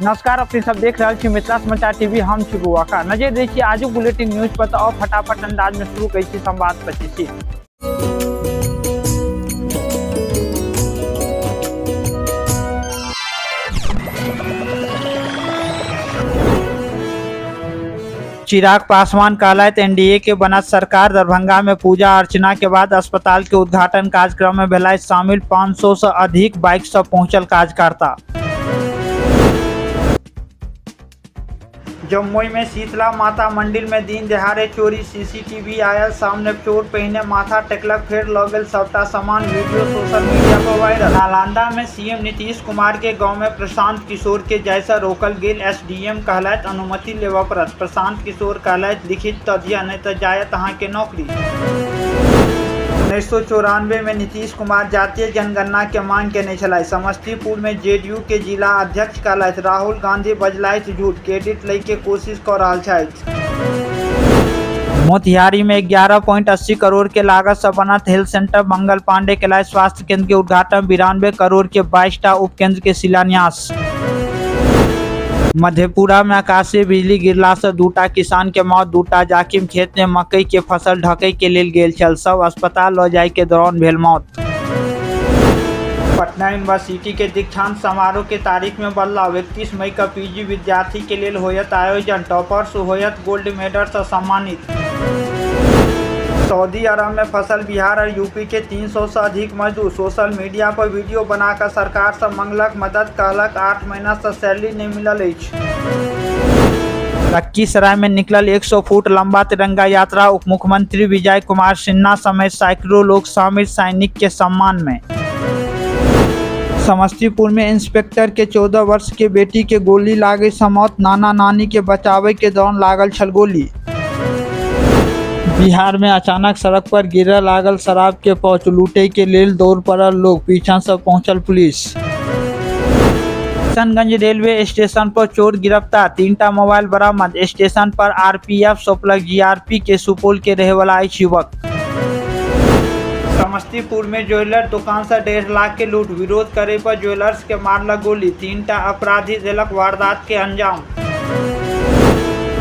नमस्कार, अपने सब देख रहा छी मिथिला समाचार टीवी। हम छी बुआका। नजर दै छी आजुक बुलेटिन न्यूज पर। तऽ फटाफट अंदाज में शुरू करै छी संवाद 25। चिराग पासवान कहलथि एनडीए के बनत सरकार। दरभंगा में पूजा अर्चना के बाद अस्पताल के उद्घाटन कार्यक्रम में भेलथि शामिल। 500 से अधिक बाइक से पहुंचल कार्यकर्ता। जमुई में शीतला माता मंदिर में दिन दहाड़े चोरी, सीसीटीवी आयल सामने। चोर पहिने माथा टेकलक, फेर लऽ गेल सबटा सामान। वीडियो सोशल मीडिया पर वायरल। नालंदा में सीएम नीतीश कुमार के गांव में प्रशांत किशोर के जाय से रोकल गेल। एसडीएम कहलथि अनुमति लेबऽ पड़त। प्रशांत किशोर कहलथि लिखित तऽ दिअ, नहि तऽ जायत अहाँके नौकरी। 1994 में नीतीश कुमार जातीय जनगणना के मांग केने छलाह। समस्तीपुर में जेडीयू के जिला अध्यक्ष कहलथि राहुल गांधी बजलथि झूठ, क्रेडिट लै के कोशिश कऽ रहल छथि। मोतिहारी में 11.80 करोड़ के लागत से बनत हेल्थ सेंटर। मंगल पांडे केलथि स्वास्थ्य केंद्र के उद्घाटन। 92 करोड़ के 22टा उप केंद्र के शिलान्यास। मधेपुरा में आकाशीय बिजली गिरला से 2टा किसान के मौत, 2टा जाकिम। खेत में मकई के फसल ढके के लेल गेल छल, सब अस्पताल ल जाय के दौरान भेल मौत। पटना यूनिवर्सिटी के दीक्षांत समारोह के तारीख में बदलाव। 31 मई का पीजी विद्यार्थी के लेल होयत आयोजन। टॉपर्स होयत गोल्ड मेडल से सम्मानित। सऊदी अरब में फसल बिहार और यूपी के 300 से अधिक मजदूर। सोशल मीडिया पर वीडियो बनाकर सरकार से मंगलक मदद, कहलक 8 महीना से सैलरी नहीं मिलल अछि। लखीसराय में निकलल 100 फुट लंबा तिरंगा यात्रा। उप मुख्यमंत्री विजय कुमार सिन्हा समेत सैकड़ों लोग शामिल। सैनिक के सम्मान में। समस्तीपुर में इंस्पेक्टर के 14 वर्ष के बेटी के गोली लागे से मौत। नाना नानी के बचावे के दौरान लागल छल गोली। बिहार में अचानक सड़क पर गिरल लागल शराब के पाउच, लूटे के लेल दौड़ पड़ल लोग, पीछा से पहुंचल पुलिस। किशनगंज रेलवे स्टेशन पर चोर गिरफ्तार, 3टा मोबाइल बरामद। स्टेशन पर आरपीएफ सौंपलक जीआरपी के। सुपौल के रहे वाला अछि युवक। समस्तीपुर में ज्वेलर दुकान से 1.5 लाख के लूट। विरोध करे पर ज्वेलर्स के मारलक गोली। 3टा अपराधी देलक वारदात के अंजाम।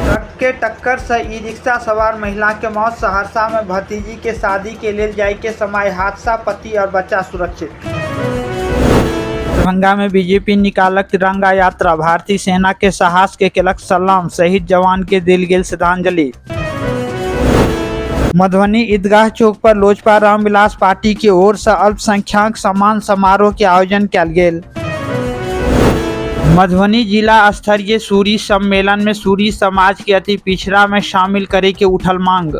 ट्रक के टक्कर से ई रिक्शा सवार महिला के मौत। सहरसा में भतीजी के शादी के लेल जाय के समय हादसा, पति और बच्चा सुरक्षित। दरभंगा में बीजेपी निकालक तिरंगा यात्रा। भारतीय सेना के साहस के केलक सलाम, शहीद जवान के दिल गेल श्रद्धांजलि। मधुबनी ईदगाह चौक पर लोजपा रामविलास पार्टी के ओर से अल्पसंख्यक सम्मान समारोह के आयोजन कयल गेल। मधुबनी जिला स्तरीय सूरी सम्मेलन में सूरी समाज के अति पिछड़ा में शामिल करे के उठल मांग।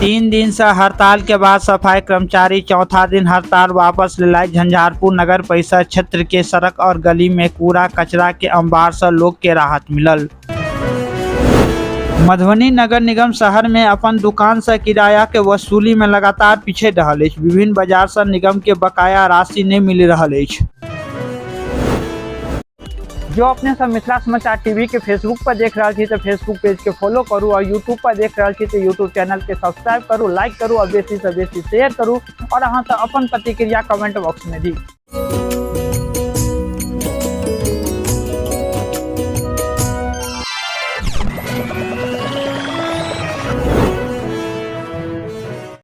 3 दिन से हड़ताल के बाद सफाई कर्मचारी चौथा दिन हड़ताल वापस लेलथि। झंझारपुर नगर परिषद क्षेत्र के सड़क और गली में कूड़ा कचरा के अंबार से लोग के राहत मिलल। मधुबनी नगर निगम शहर में अपन दुकान से किराया के वसूली में लगातार पीछे रहल अछि। विभिन्न बाजार से निगम के बकाया राशि नहीं मिल रहल अछि। जो अपने सब मिथिला समाचार टीवी के फेसबुक पर देख रहा छी तो फेसबुक पेज के फॉलो करू और यूट्यूब पर देख रहा छी तो यूट्यूब चैनल के सब्सक्राइब करू, लाइक करू और बेसी से बेसी शेयर करू और अहाँ सब अपन प्रतिक्रिया कमेंट बॉक्स में दी।